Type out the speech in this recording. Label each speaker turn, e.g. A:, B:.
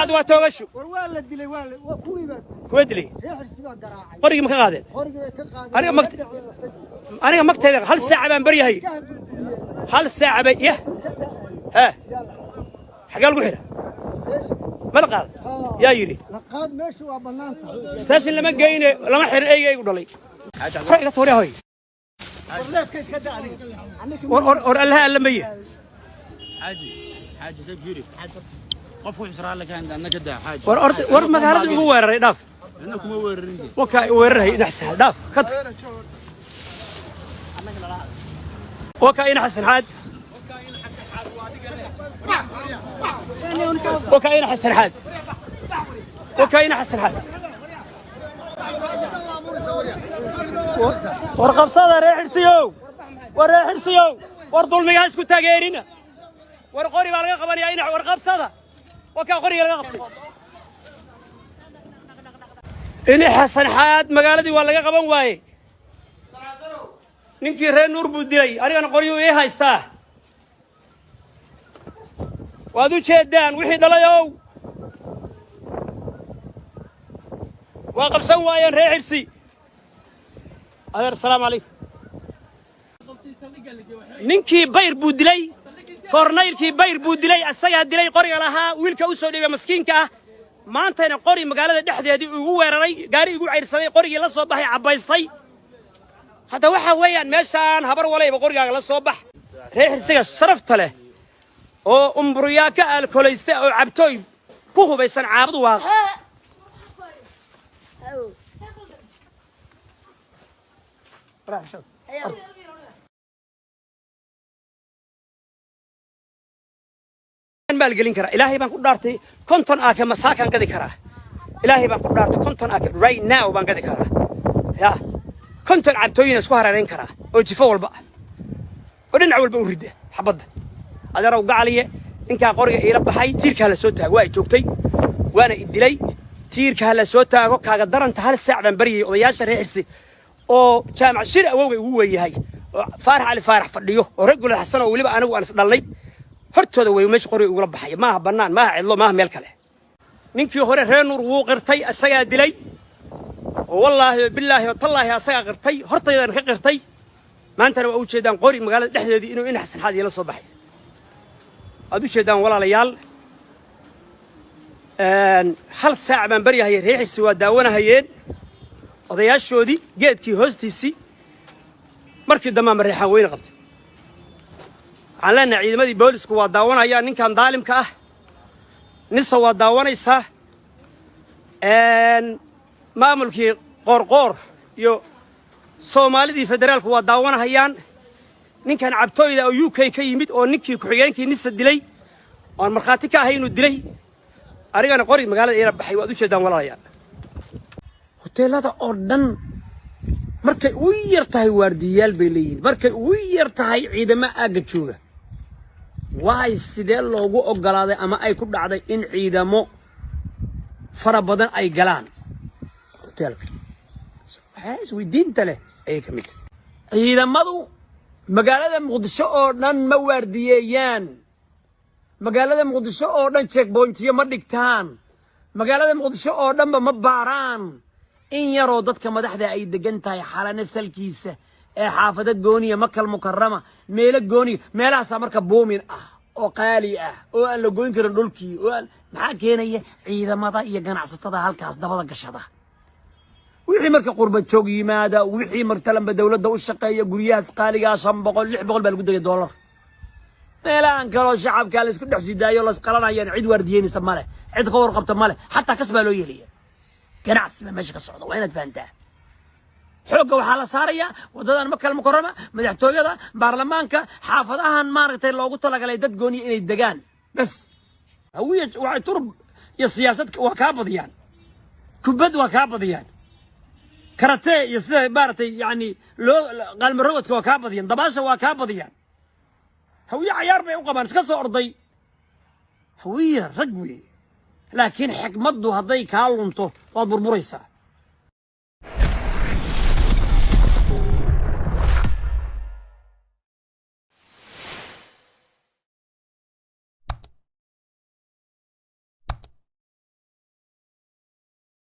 A: Xaad waa toogashu.
B: War waa la dilay, waa la waa kuwii baa dilay.
A: Kuwa dilay?
B: Reer Xirsi baa garaacay.
A: Qorigii ma ka qaadeen?
B: Qorigii bay ka qaadeen.
A: Aniga
B: waa
A: magt-
B: la dhaceen asaga.
A: Aniga magtayda hal saaca baan baryahay.
B: Iskaha burburiyeen.
A: Hal saaca bay yah.
B: Ka dhacay.
A: Hee.
B: Yaa la xaday.
A: Xagee lagu xidha?
B: Station.
A: Ma la qaada?
B: Haa.
A: Yaa yidhi?
B: La qaad, meeshu waa bannaan tahay.
A: Station lama geyne, lama xirin eyga eygu dhalay. Hor iga tuure hoy.
B: War leefka iska daa adiga. Annaka
A: War war war, Allaha alla maya.
C: Xaaji, xaaji, dab fiiri, qofku xisraa la kaan annaga daa, xaaji.
A: War orda, war magaalada igu weeraray, dhaaf.
C: Anna kuma weerarin de.
A: Wakaa i weerarhay inaxsan, dhaaf kad. Wakaa ina Xasan Xaad, wakaa ina Xasan Xaad, wakaa ina Xasan Xaad. War qabsada reer Xirsiyow, war reer Xirsiyow, war dulmiga ha isku taageerina. War qori baa laga qabanayaa ina. War qabsada, wakaa qoriga laga qabtay ini Xasan Xaad. Magaaladii waa laga qaban waaye. Ninkii reer Nuur buu dilay, anigana qoryuu ii haystaa. Waad u jeedaan wixii dhalayow, waa qabsan waayeen reer Xirsi. Adeer, asalaamu calaykum. Ninkii Bayr buu dilay, kornaylkii Bayr buu dilay, asagaa dilay, qoriga lahaa wiilka u soo dhiibay maskiinka ah. Maantayna qori magaalada dhexdeedii igu weeraray, gaari igu cayrsaday, qorigii la soo baxay, cabbaystay. Hadda waxaa weeyaan meeshaan habar walayba qorigaaga la soo bax. Reer Xirsiga sharafta leh oo umburyaa ka aalkolaysta oo cabtooy ku hubaysan caabadu waa maalgelin karaa. Ilaahay baan ku dhaartay, 50 aaka masaakaan gadi karaa. Ilaahay baan ku dhaartay, 50 aaka right now baan gadi karaa. Ya 50 cabtooyina isku hareerayn karaa oo jifo walba ah oo dhinac walba u ridda xabadda. Adeerow gacaliye, ninkaa qoriga iila baxay tiirkaa la soo taago. Waa i toogtay waana i dilay. Tiirkaa la soo taago. Kaaga daranta, hal saac baan baryayay odayaasha reer Xirsi oo Jaamac Shir awowga igu weeyahay oo Faarax Cali Faarax fadhiyo oo reer Gulad Xasan oo weliba anigu aan isdhalnay hortooda wey meesha qoriga igula baxay. Maaha bannaan, maaha cidlo, maaha meel kale. Ninkii hore reer Nuur wuu qirtay, asagaa dilay oo wallaahi oo bilaahi oo tallaahi asagaa qirtay, hortaydan ka qirtay. Maantana waa u jeedaan qori magaalada dhexdeedii inuu ina Xasan Xaad iila soo baxay. Waad u jeedaan walaalayaal, hal saac baan baryahayay. Reer Xirsi waa daawanahayeen odayaashoodii geedkii hoostiisii. Markii dambe Mareexaan weyne qabtay. Waxaan leenahay ciidamadii boolisku waa daawanayaan ninkan daalimka ah. Nisa waa daawanaysaa, maamulkii Qoorqoor iyo Soomaalidii federaalku waa daawanahayaan ninkan cabtooyda oo UK ka yimid oo ninkii ku-xigeenkii Nisa dilay oon markhaati ka ahay inuu dilay, anigana qori magaalada iila baxay. Waad u jeedaan walaalayaal.
D: Hoteelada oo dhan markay ugu yar tahay waardiyayaal bay leeyihiin, markay ugu yar tahay ciidamo aagga jooga. Waay, sidee loogu oggolaaday ama ay ku dhacday in ciidamo fara badan ay galaan hoteelka? Waxaa isweydiinta leh ayay ka mid tahay. Ciidamadu magaalada Muqdisho oo dhan ma waardiyeeyaan, magaalada Muqdisho oo dhan checkpointiyo ma dhigtaan, magaalada Muqdisho oo dhanba ma baaraan. In yaroo dadka madaxda ay degan tahay, Xalane salkiisa ee xaafado gooniya, Makal Mukarama, meelo gooniya, meelahaasaa marka buumin ah oo qaali ah oo aan la goyn karin dhulkii oo aan. Maxaa keenaya? Ciidamada iyo ganacsatada halkaas dabada gashada. Wixii marka qurba joog yimaada, wixii martalanba dowladda u shaqeeya, guryahaas qaaligaa 500, 600 baa lagu degay doolar. Meelahan kaloo shacabka la isku dhex sidaayo, lasqalanayaan, cid waardiyeynaysa male, cid ka warqabta male, xataa kas baa loo yeelaya. Ganacsi baa meesha ka socda, waa inaad fahantaa. Xoogga waxaa la saarayaa waddadan Makal Mukarama, madaxtooyada, baarlamaanka, xaafadahan maaragtay loogu talagalay dad gooniya inay degaan bas. Hawiye waxay turub iyo siyaasad waa kaa badiyaan, kubad waa kaa badiyaan, karatee iyo sida maaragtay yani loo qaalmarogodka waa kaa badiyaan, dabaasha waa kaa badiyaan. Hawiye cayaar bay u qabaan, iska soo orday. Hawiye rag weeye, laakiin xikmaddu hadday kaa lunto waad burburaysaa.